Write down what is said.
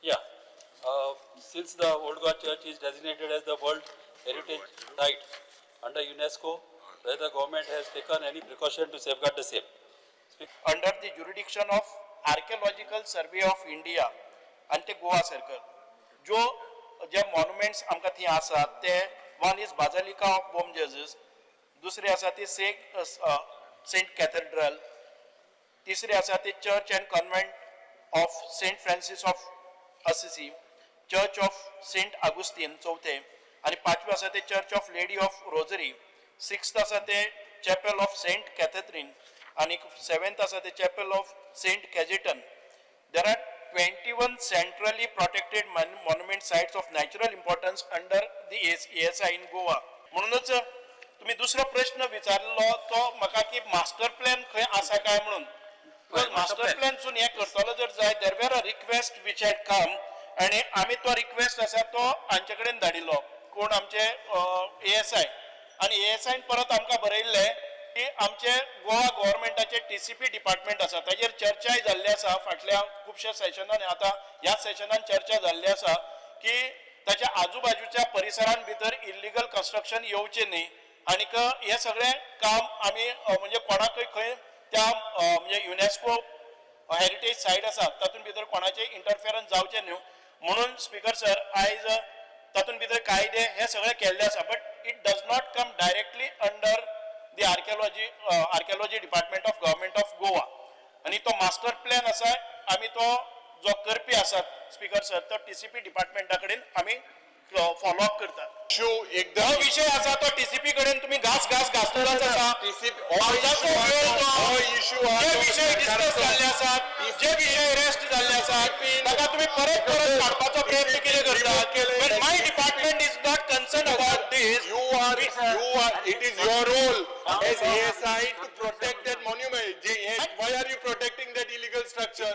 Yeah. Since the Old Goa Church is designated as the World Heritage Site under UNESCO, whether the government has taken any precaution to safeguard the same? Under the jurisdiction of Archaeological Survey of India आनी ते Goa circle ज्यो जे monuments आमकां थंय आसात ते one is Basilica of Bom Jesus, दुसरी आसा ती सेक सेंट कॅथेड्रल, तिसरी आसा ती Church and Convent of Saint Francis of Assisi, Church of Saint Augustine चौथे, आनी पांचवे आसा ते Church of Lady of Rosary, sixth आसा ते चॅपल ऑफ सेंट कॅथेड्रीन आनी सेवेंथ आसा ते Chapel of Saint Cajetan. There are 21 centrally protected monument sites of natural importance under the ASI in Goa. म्हणूनच तुम्ही दुसरो प्रश्न विचारलो तो म्हाका की मास्टर प्लॅन खंय आसा काय म्हणून. मास्टर प्लॅन सून हें करतलो जर जाय, there were a request which had come आनी आमी तो रिक्वेस्ट आसा तो हांचे कडेन धाडिल्लो, कोण, आमचे एएसआय, आनी एएसआयन परत आमकां बरयल्लें की आमचे गोवा गव्हर्मेंटाचे टीसीपी डिपार्टमेंट आसा, ताजेर चर्चाय जाल्ली आसा फाटल्या खुबश्या सेशनान. आतां ह्या सेशनान चर्चा जाल्ली आसा की ताच्या आजूबाजूच्या परिसरान भितर इल्लिगल कन्स्ट्रक्शन येवचें न्ही आनीक हें सगळें काम आमी म्हणजे कोणाकय खंय त्या म्हणजे युनेस्को हेरिटेज सायट आसा तातूंत भितर कोणाचें इंटरफेरन्स जावचें न्हू म्हणून. स्पीकर सर, आयज तातूंत भितर कायदे हे सगळे केल्ले आसा, but it does not come directly under the archaeology department of Government of Goa. आनी तो मास्टर प्लॅन आसा, आमी तो जो करपी आसात, स्पीकर सर, तो टीसीपी डिपार्टमेंटा कडेन आमी फॉलो अप करतात. इशू एकदम हो विशय आसा तो टीसीपी कडेन तुमी घास घास घासलेलोच आसा. TCP पावसाचो वेळ तो. हो इशू. जे विशय डिस्कस जाल्ले आसात, जे विशय रेस्ट जाल्ले आसात, ताका तुमी परत परत काडपाचो प्रयत्न कितें करतात? My department is not concern about this. You are, it is your role as ASI to protect that monument. Why are you protecting that illegal structure?